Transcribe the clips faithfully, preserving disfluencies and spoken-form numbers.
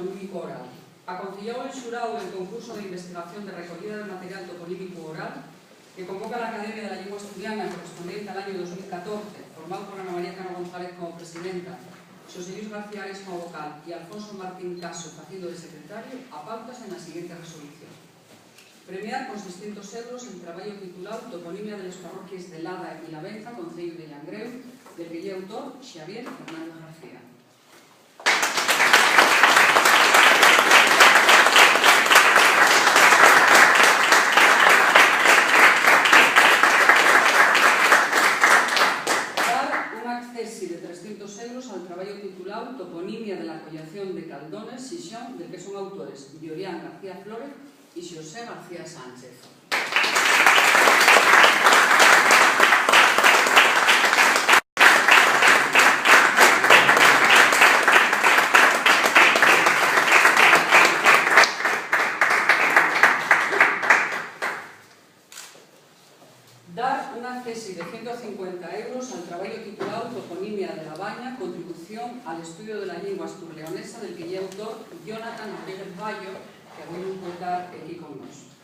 Toponímico oral. Aconceyu al xuráu del concursu d'investigación de recollida de material toponímicu oral que convoca l'Academia de la Llingua Asturiana correspondiente al añu dos mil catorce, formáu por Ana María Cano González como presidenta, Xosé Luis García Arias como vocal y Alfonso Martín Caso faciendo de secretariu, apautase na siguiente resolución. Premiar con seiscientos euros el trabayu tituláu Toponimia de les parroquies de Lada y Lavenza, conceyu de Llangreu, del que ye autor Xavier Fernández García. Dar un accesi de trescientos euros al trabayu tituláu Toponimia de la Collación de Caldones, Xixón, del que son autores Llorián García Flores y Xosé García Sánchez. Dar un accesi de ciento cincuenta euros al trabayu tituláu Toponimia de la Baña, contribución al estudio de la llingua asturleonesa, del que ye autor Jonathan Rodríguez Bayo, que avui nun pue tar equí con nós.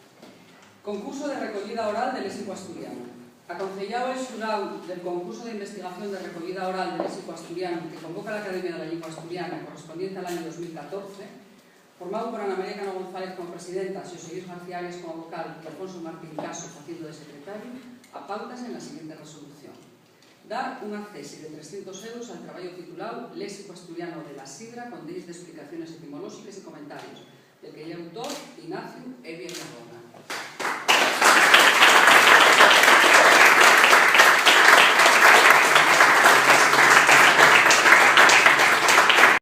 Concursu de recollida oral de léxicu asturianu. Aconceyáu el xuráu del concursu d'investigación de recollida oral de léxicu asturianu que convoca l'Academia de la Llingua Asturiana correspondiente al añu dos mil catorce, formáu por Ana María Cano González como presidenta, Xosé Luis García Arias como vocal y Alfonso Martín Caso faciendo de secretariu, apautase na siguiente resolución. Dar un accesi de trescientos euros al trabayu tituláu Léxico asturiano de la sidra, con delles d'explicaciones etimolóxiques y comentarios, del que ye autor Ignacio Evia Cardona.